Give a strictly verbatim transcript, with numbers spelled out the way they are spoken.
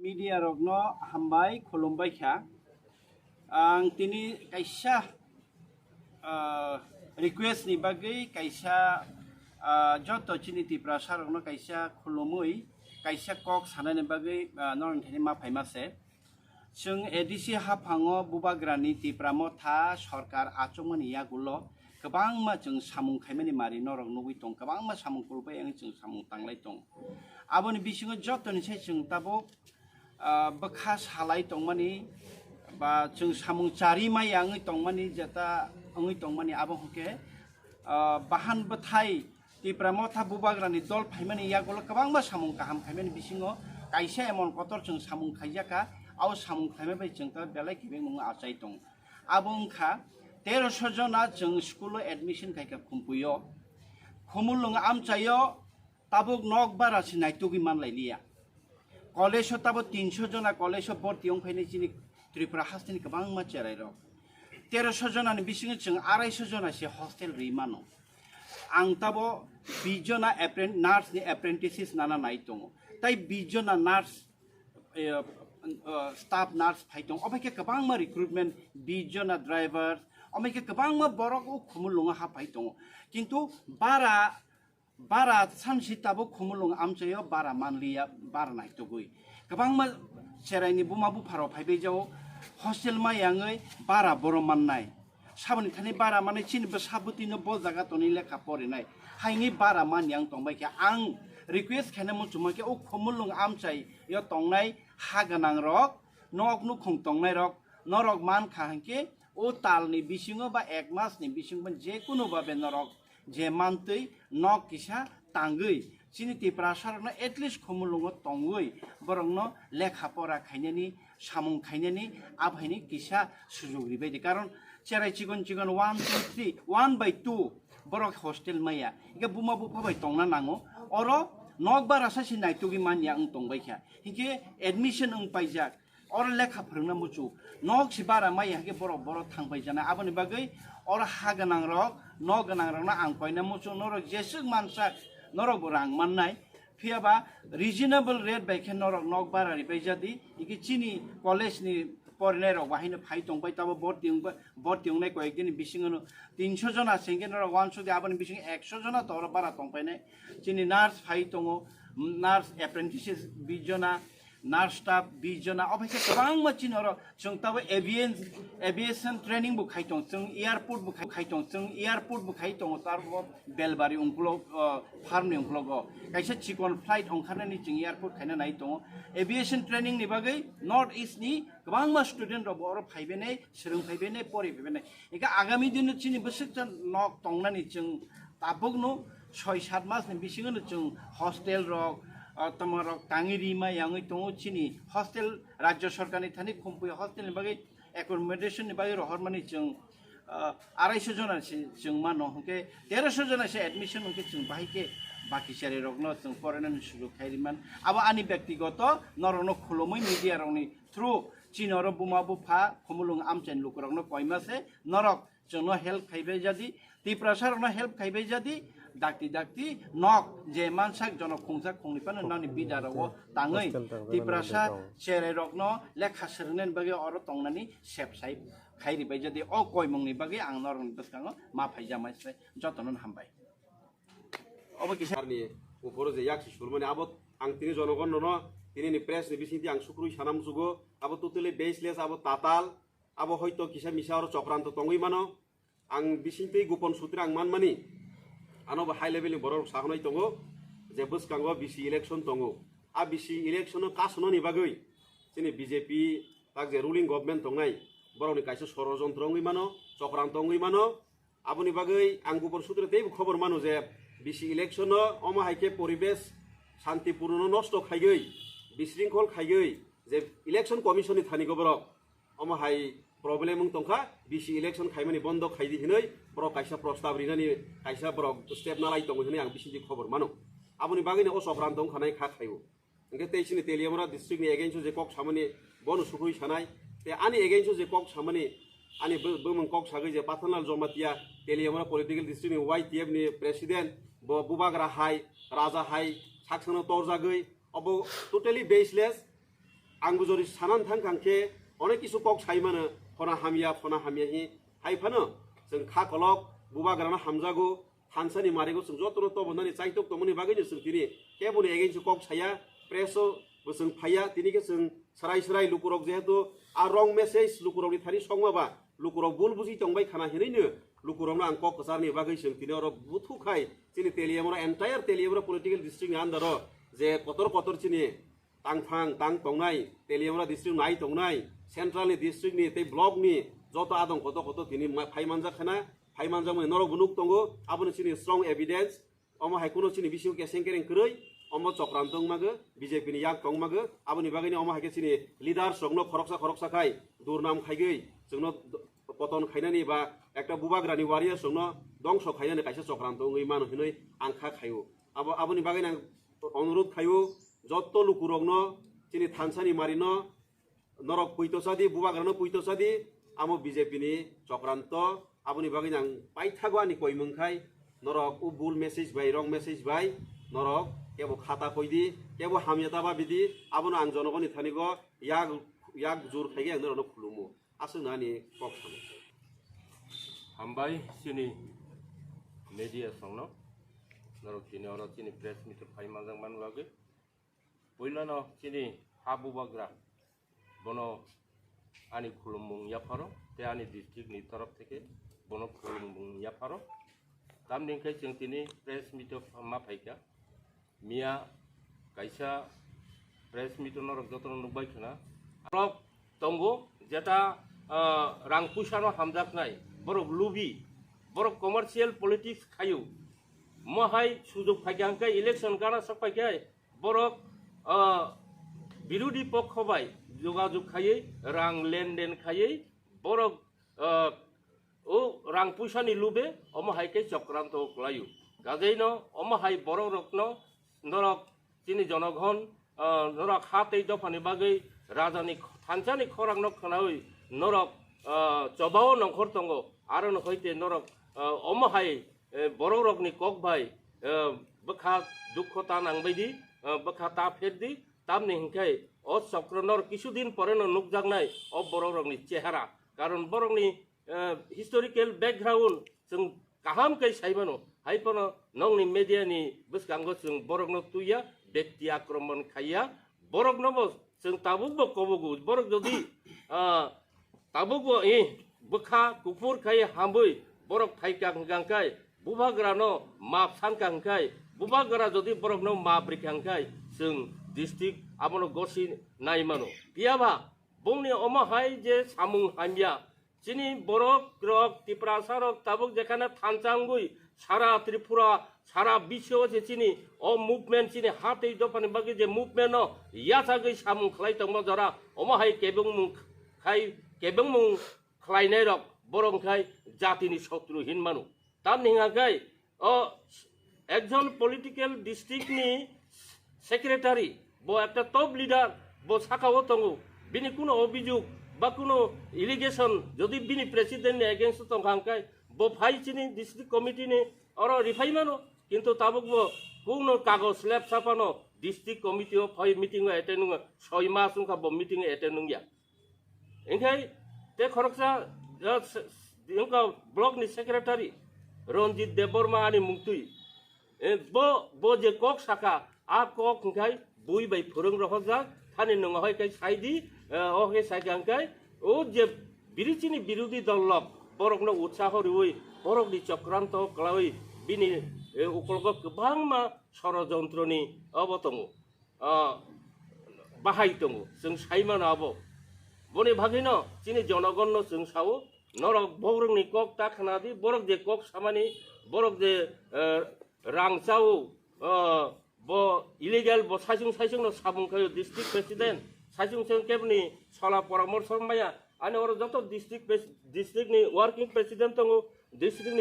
Media rokno hambai khulumbai kha. Ang tini kaisa, ah, request ni bagwi kaisa, ah, joto chini Tiprasa rokno kaisa khulumwi kaisa kok sanani bagwi, ah, norok thani ma phaima se. Chwng A D C haphango bubagrani Tipra Motha sorkar achukmani yagulo kwbangma chwng samung khaimani mari norok nugwi tong, kwbangma samung kulbai wngwi chwng samung tanglai tong. Aboni bisingo jotoni sai chwng tabuk, ah, bwkha salai tongmani ba chwng samung chari maya wngwi tongmani, jeta wngwi tongmani abo hwnkhe, ah, bahan bwthai Tipra Motha bubagrani dol phaimani yagulo kwbangma samung kaham khaimani bisingo kaisa emon kotor chwng samung khaijakha, abo samung khaima bai chwng ta belai kebengmung achai tongo. Abo wngkha teroso jona chwng school o admission khaikha Khumpuio, Khumulwng amchaio tabuk nok bara se naitugwi manlailiya. College o tabuk tinso jona college o borti wngphainai chini Tripura hasteni kwbangma cherairok. Teroso jonani bisingo chwng araiso jona se hostel rwi mano. Ang tabo bish jona appren-, nurse ni apprentices nana nai tongo. Tai bish jona nurse, eh, eh, staff nurse phai tongo. Obo khe kwbangma recruitment, bish jona driver, omo khe kwbangma borok o Khumulwngo ha phai tongo. Kintu bara, bara samsi tabuk Khumulwng amchaio bara manliya, bara naitugwi. Kwbangma cheraini buma bupharok phaibai jao hostel ma yangwi bara boro mannai. Saboni thani bara manwi chini bwsa bwtwino bo jaga tonwi lekha porinai. Haini bara man yang tongbai khe ang request khaina muchungma khe o Khumulwng amchaio tongnai ha gwnangrok, nok nukhung tongnairok, norok mankha hinkhe o talni bisingo ba ek masni bisingo je kunu babe norok je mantwi nok kisa tangwi chini Tiprasarokno at least Khumulwngo tongwi borokno lekha pora khainani, samung khainani, abhaini kisa sujug ribaidi. Karon cherai chikon chikon one, two, three, one by two borok hostel maya. Ike buma bupha bai tongna nango. Oro nok bara sa si naitugwi manya wng tongbaikha. Hinkhe admission wng paijak. Oro lekha phwrwngna muchuk. Nok si bara maya hake borok, borok thangpai jana. Aboni bagwi oro ha gwnangrok, nok gwnangrokno ang koina muchuk. Norok jeswk mansak, norok bo rang mannai. Phiya ba reasonable rate bai khe norok nok bara ribai jadi. Iki chini college ni porinairok bahai no phai tongbai tabo borti wngba-, borti wngnai koyek dini bisingo no tinso jona se hwnkhe norok wansuk di, aboni bisingo ekso jona to oro bara tongpainai. Chini nurse phai tongo, nurse apprentices bish jona, nurse staff bish jona, obo khe kwbangma chini oro chwng tabo avian-, aviation training bo khai tong, chwng airport bo khai, khai tong, chwng airport bo khai tongo, tarbo Belbari ungkulok, o, farm ni ungkulogo kaisa chikon flight ongkharnani chwng airport khaina nai tongo. Aviation training ni bagwi North East ni kwbangma student rok bo oro phaibenai, swrwng phaibenai, pori phaibenai. Eka agami dino chini bwswk nok tongnani chwng tabukno soi sat mas ni bisingo no chwng hostel rok, ah, tamo rok tangwi rima yangwi tongo. Chini hostel rajya sarkar ni thani Khumpui hostel ni bagwi accommodation ni bagwi rohormani chwng, ah, araiso jona se chwng mano, hwnkhe teroso jona se admission hwnkhe chwng bahai khe baki cherai rokno chwng porainani sujug khai riman. Abo ani byaktigoto norokno khulumui media rokni through chini oro buma bupha Khumulwng amchaini lukurokno koima se norok chwngno help khaibai jadi, Tiprasa rokno help khaibai jadi, dakti dakti nok je mansak jono khungsa khungni phano nani bida rogo tangwi Tiprasa cherai rokno lekha swrwngnani bagwi oro tongnani sep sai khai ribai jadi, o koimungni bagwi ang norokni bwskango ma phaijamai se jotono hambai. Obo kisa ni uporo je yak si surmani abo ang tini jonogon nono tini ni press ni bisingti ang sukrui sana musugo abo totally baseless abo tatal. Abo hoito kisa misa oro chokranto tongwi mano. Ang bisingtwi Gopon Sutri ang manmani, ano bo high level ni borok rok sahonai tongo je bwskango B C election tongo. A B C election no kasonani bagwi chini B J P tak je ruling government tongnai borokni kaisa sorojontro wngwi mano, chokranto wngwi mano. Aboni bagwi ang Gopon Sutri teibo khobor mano je B C election no omo hai khe poribesh santipurno nosto khaigwi, bisringkhol khaigwi je election commission ni thani go borok omo hai problem wng tongkha, B C election khaimani bondo khaidi hinwi borok kaisa prostab rinani kaisa borok step nalai tongo hinwi ang bisingtwi khobor mano. Aboni bagwino o chokranto wngkha nai kha khaio. Hwnkhe tei chini Teliamura district ni against o je kok samani bono sukrui sanai, tei ani against o je kok samani ani bo-, bumung kok sagwi je Pathanlal Jamatia Teliamura political district ni Y T F ni president bo bubagra hai, raja hai saksano torjagwi obo totally baseless. Ang bo jori sanan thang kang khe onek kisu kok sai mano, phona hamya, phona hamya hi. Hai phano chwng kha kolok bubagrano hamjago, thansani marigo chwng jotono tobonani chaitok tongmani bagwino chwng tini keboni against o kok saya, press o bo chwng phaiya, tini khe chwng srai srai lukurok jehetu a wrong message lukurokni thani songma ba lukurok bul buji tongbai khana hinwino lukurokno ang kok kwcharni bagwi chwng tini oro buthu khai chini Teliamura, entire Teliamura political district ni under o je kotor kotor chini tang thang tang tongnai, Teliamura district nai tongnai, central ni district ni tei block ni joto adong koto koto tini ma-, phai manjak khana, phai manjakmani norok bo nuk tongo, aboni chini strong evidence. Omo hai kuno chini bisingo keseng kereng kwrwi, omo chokranto wngmago, B J P ni yak tongmago, aboni bagwino omo hai khe chini leaders rokno khoroksa khoroksa khai durnam khaigwi chwngno d-, poton khainani ba ekta bubagrani warriors rokno dongso khainani kaisa chokranto wngwi mano hinwi ang kha khaio. Abo, aboni bagwino ang onurudh khaio, jotto lukurokno chini thansani marino norok puito chadi, bubagrano puito chadi, amo B J P ni chokranto, aboni bagwi ang paithago ani koimung khai, norok o bul message bai, wrong message bai, norok kebo khata koidi, kebo hamya ta babidi, abono ang jonogoni thanigo yak, yak jur khaigwi ang norokno khulumo. Aswkno ani kok samo. Hambai chini media songno, norok chini oro chini press meet phai manjak man bagwi. Puilano chini ha bubagra, bono ani khulumung yapharo, tei ani district ni torof theke bono khulumung yapharo. Tamni hwnkhe chwng tini press meet o ma phaikha. Miya kaisa press meet o norok jotono nukbai khna. Norok tongo, jeta, ah, rang puisano hamjaknai, borok lubi, borok commercial politics khaio. Mohai sujok phaikha hwnkhe election gana sok phaikhe borok, ah, birodi pokho bai jogajog khaiwi, rang lenden khaiwi, borok, ah, o rang puisani lube omo hai khe chokranto kwlaio. Kajeino omo hai borok rokno norok chini jonogon, ah, norok ha tei dophani bagwi rajani kh-, thansani khorangno khwnawi norok, ah, chobao nongkhor tongo. Aro no hoite norok, ah, omo hai, eh, borok rokni kok bai, eh, bwkha dukho ta nangbai di, eh, bwkha ta pher di, tamni hwnkhe o chokro norok kisu din pore no nukjaknai o borok rokni chehara. Karon borokni eh, historical background chwng kaham khe sai mano. Hai phano nokni media ni bwskango chwng borokno twiya, bekti akromon khaiya, borokno bo chwng tabuk bo kobogo. Borok jodi, ah, tabuk bo, eh, bwkha kuphur khai hamwi borok phaikha hwnkha hwnkhe, bubagrano map sankha hwnkhe, bubagra jodi borokno map rikha hwnkhe, chwng district abono gosi nai mano. Phiya ba bongni omo hai je samung hamya, chini borok rok, Tiprasa rok tabuk jekhane thansa wngwi sara Tripura, sara bisio se chini o movement, chini ha tei dophani bagwi je movement no yachagwi samung khlai tongma jora, omo hai kebengmung khai, kebengmung khlainai rok borok khai jatini sotru hin mano. Tamni hwnka khe o ekjon political district ni secretary, bo ekta top leader, bo saka o tongo, bini kuno obijog ba kuno allegation jodi bini president ni against o tongkha hwnkhe bo phai chini district committee ni oro riphai mano, kintu tabuk bo kuno kagoj lep sapano district committee o phai meeting o attend wngya, soi mas wngkha bo meeting o attend wngya. Hinkhe te khoroksa, eh, s-, s-, wngkha block ni secretary Ranjit Debbarma ani mungtwi. Eh, bo, bo je kok saka, a kok hinkhe bui bai phwrwng rohorjak, thani nwng hoi khe sai di, eh, o khe sai kha hinkhe, o je biri chini birodhi dol rok, borokno utsaho riwi, borokni chokranto kwlawi, bini, eh, ukologo kwbangma sorojontroni obo tongo. Ah, bahai tongo, chwng sai mano abo. Boni bagwino chini jonogonno chwng sao, norok borokni kok ta khna di, borok je kok samani, borok je, eh, rang chao, eh, bo illegal, bo saisung saisungno samung khaio district president, saisung saisung keboni sola poramorso maya, ani oro joto district pres-, district ni working president tongo, district ni